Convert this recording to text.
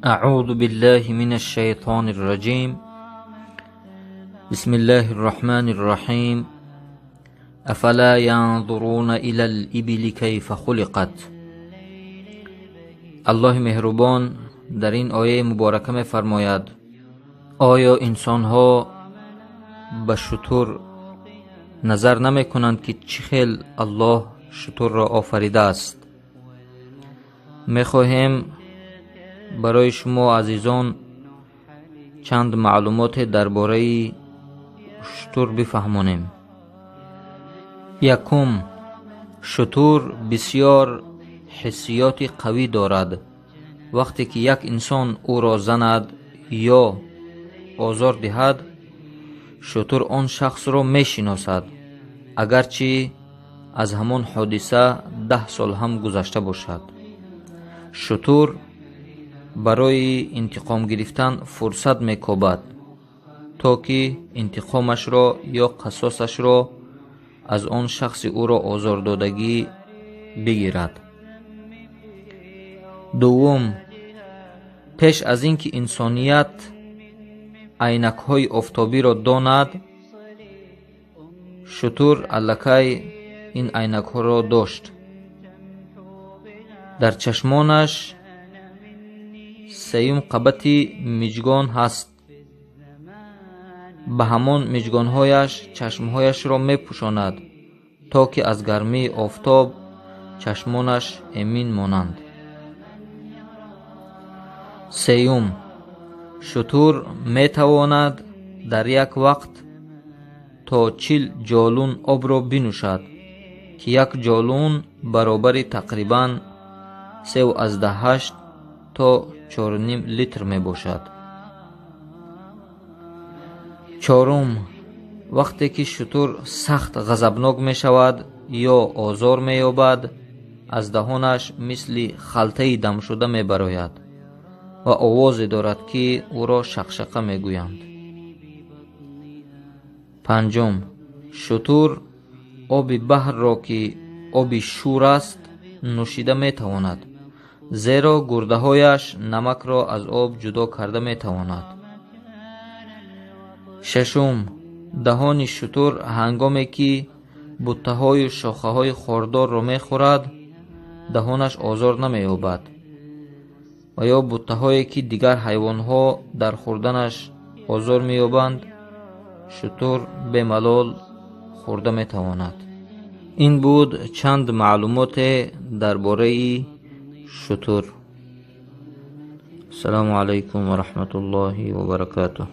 أعوذ بالله من الشيطان الرجيم. بسم الله الرحمن الرحيم. أفلا ينظرون إلى الإبل كيف خلقت. الله меҳрубон дар ин ояи муборака мефармояд: оё инсонҳо ба шутур назар намекунанд, ки чӣ хел Аллоҳ шутурро офаридааст? Мехоҳем барои шумо азизон чанд маълумоте дар бораи шутур бифаҳмонем. Якум, шутур бисёр ҳиссиёти қавӣ дорад. Вақте ки як инсон ӯро занад ё озор диҳад, шутур он шахсро мешиносад, агарчи аз ҳамон ҳодиса 10 сол ҳам гузашта бошад. Шутур барои интиқом гирифтан фурсат мекобад, то ки интиқомашро ё қассосашро аз он шахси ӯро озордодагӣ бигирад. Дуввум, пеш аз ин ки инсоният айнакҳои офтобиро донад, шутур аллакай ин айнакҳоро дошт. Дар чашмонаш сеюм қабати миҷгон ҳаст. Ба ҳамон миҷгонҳояш чашмҳояшро мепӯшонад, то ки аз гармии офтоб чашмонаш эмин монанд. Сеюм, шутур метавонад дар як вақт то 40 ҷолун обро бинӯшад, ки як ҷолун баробари тақрибан 3,8 то 4,5 литр мебошад. Чорум, вақте ки шутур сахт ғазабнок мешавад ё озор меёбад, аз даҳонаш мисли халтаи дамшуда мебарояд ва овозе дорад, ки ӯро шақшақа мегӯянд. Панҷум, шутур оби баҳрро, ки оби шӯр аст, нӯшида метавонад, зеро гурдаҳояш намакро аз об ҷудо карда метавонад. Шашум, даҳони шутур ҳангоме ки буттаҳою шохаҳои хордорро мехӯрад, даҳонаш озор намеёбад ва ё буттаҳое ки дигар ҳайвонҳо дар хӯрданаш озор меёбанд, шутур бемалол хӯрда метавонад. Ин буд чанд маълумоте дар бораи шутур. Ассалому алайкум ва раҳматуллоҳи ва баракатуҳ.